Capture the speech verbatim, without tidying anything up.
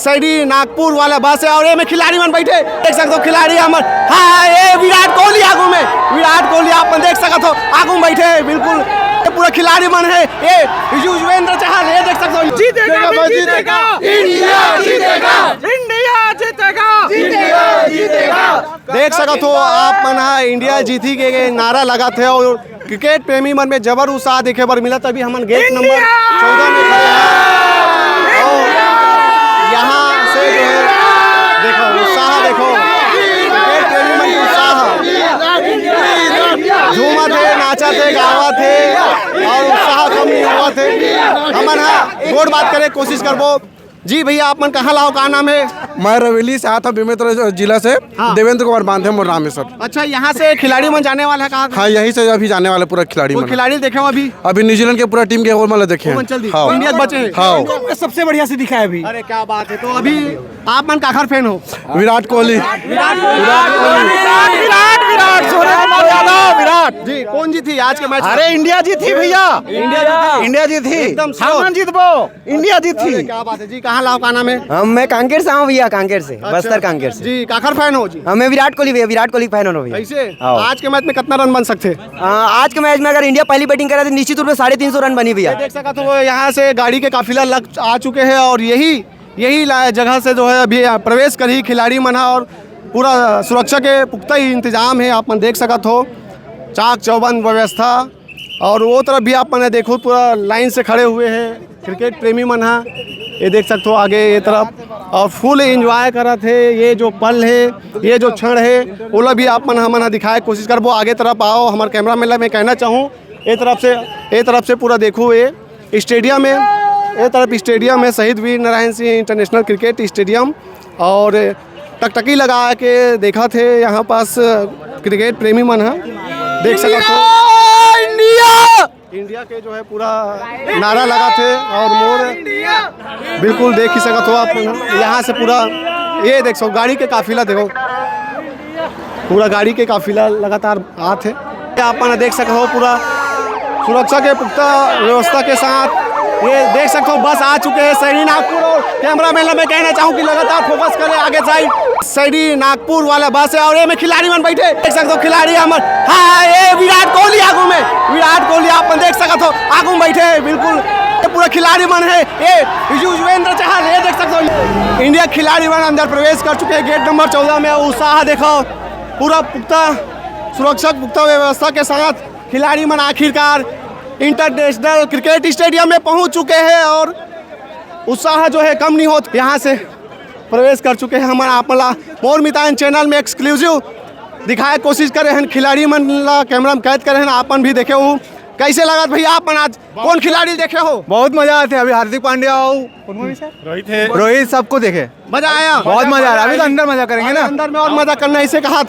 सैडी नागपुर वाला बस है और ये में खिलाड़ी मन बैठे, देख सकते हो खिलाड़ी हमर, हाँ, ये विराट कोहली आगू में, विराट कोहली आप मन देख सकते हो आगू में बैठे हैं, बिल्कुल ये पूरा खिलाड़ी मन है, ये युजवेंद्र चहल, ये देख सकते हो। जीतेगा भाई, जीतेगा। इंडिया जीतेगा। इंडिया जीतेगा। इंडिया जीतेगा। देख सकत हो आप मन ह इंडिया जीती के नारा लगात हे और क्रिकेट प्रेमी मन में जबर उत्साह देखे बर मिलत। अभी हमन गेट नंबर चौदह में खड़े हैं और यहाँ से जो है देखो उत्साह, देखो क्रिकेट प्रेमी मन के उत्साह, झूमत हे, नाचत हे, गावत हे और उत्साह कम नहीं होवत हे। हमन ह गोठ बात करे कोशिश करबो। जी भैया, आप मन कहाँ लाओ, का नाम है? मैं रवेली से आया था, बेमेतरा जिला से। हाँ। देवेंद्र कुमार बांधे मोर नाम है सर। अच्छा, यहाँ से खिलाड़ी मन जाने वाला है कहाँ? हाँ, यहीं से अभी जाने वाले पूरा खिलाड़ी वो मन। खिलाड़ी देखे हो अभी? अभी न्यूजीलैंड के पूरा टीम के ओर मतलब देखे वो हैं। मन चल दी। हाँ। इंडिया के बचे हैं। हाँ। सबसे बढ़िया से दिखा है अभी। अरे क्या बात है। तो अभी आप मन काखर फैन हो? विराट कोहली। विराट, विराट, विराट, विराट, सूर्य कुमार यादव, विराट। जी, कौन जीती आज के मैच में? अरे इंडिया जीती भैया। इंडिया जीती। इंडिया जीती। एकदम sure। हमन जीतबो। इंडिया जीती। अरे क्या बात है जी, कहाँ लाओ, का नाम है? हम, मैं कांकेर से आऊँ भैया, कांकेर से, अच्छा। बस्तर कांकेर से। जी, काखर फैन हो जी? हाँ, मैं विराट कोहली भैया, विराट कोहली फैन हो भैया। कैसे? हाँ। आज के मैच में कितना रन बन सकते हैं? आ, आज के मैच में अगर इंडिया पहली बैटिंग करे तो निश्चित रूप से साढ़े तीन सौ रन बनी भैया। ये देख सकत हो, यहाँ से गाड़ी के काफिला लग आ चुके हैं और यही, यही ला-, जगह से जो है अभी प्रवेश करही खिलाड़ी मन ह और पूरा सुरक्षा के पुख्ता ही इंतजाम है। आप मन देख सकत हो, चाक चौबंद व्यवस्था। और वो तरफ भी आप मन देखो, पूरा लाइन से खड़े हुए हैं क्रिकेट प्रेमी मन ह। ये देख सकते हो आगे ये तरफ, और फुल एंजॉय करत हे। ये जो पल है, ये जो क्षण है, ओला भी आप मन हमन ह दिखाए के कोशिश करबो। आगे तरफ आओ, हमारे कैमरा मैन ला मैं कहना चाहूँ, ये तरफ से, ये तरफ से पूरा देखो, ये स्टेडियम है, ये तरफ स्टेडियम है Shaheed Veer Narayan Singh international cricket stadium. और टकटकी लगा के देखत हे यहाँ पास क्रिकेट प्रेमी मन ह, देख सकत हो। इंडिया, इंडिया के जो है पूरा नारा लगात हे और मोर बिल्कुल देख ही सकत हो आप मन। यहाँ से पूरा ये देख सको गाड़ी के काफिला देखो, पूरा गाड़ी के काफिला लगातार आत हे। आप मन देख सकत हो पूरा सुरक्षा के पुख्ता व्यवस्था के साथ ये देख सकते हो बस आ चुके हैं सैडी नागपुर। और कैमरा मैन ला मैं कहना चाहूँ कि लगातार फोकस करे आगे साइड। सैडी नागपुर वाला बस है और ये में खिलाड़ी मन बैठे, देख सकते हो खिलाड़ी हमर, हाँ, ये विराट कोहली आगू में, विराट कोहली आप मन देख सकते हो आगू में बैठे हैं बिल्कुल। ये पूरा खिलाड़ी मन है, ये युजवेंद्र चहल, ये देख सकते हो इंडिया खिलाड़ी मन अंदर प्रवेश कर चुके हैं गेट नंबर चौदह में। उत्साह देखो पूरा पुख्ता सुरक्षा पुख्ता व्यवस्था के साथ खिलाड़ी मन आखिरकार इंटरनेशनल क्रिकेट स्टेडियम में पहुंच चुके हैं और उत्साह जो है कम नहीं होत। यहाँ से प्रवेश कर चुके हैं हमन आप मन ला मोर मितान चैनल में एक्सक्लूसिव दिखाए के कोशिश करे हन। खिलाड़ी मन ला कैमरा में कैद करे हन, आप मन भी देखे हो। कैसे लगत भैया आप मन आज कौन खिलाड़ी देखे हो? बहुत मजा आते अभी हार्दिक पांड्या हो, कौन कौन है सर? रोहित है। रोहित सबको देखे। मजा आया? बहुत मजा आ रहा है। अभी तो अंदर मजा करेंगे ना। अंदर में और मजा करना, इसे कहा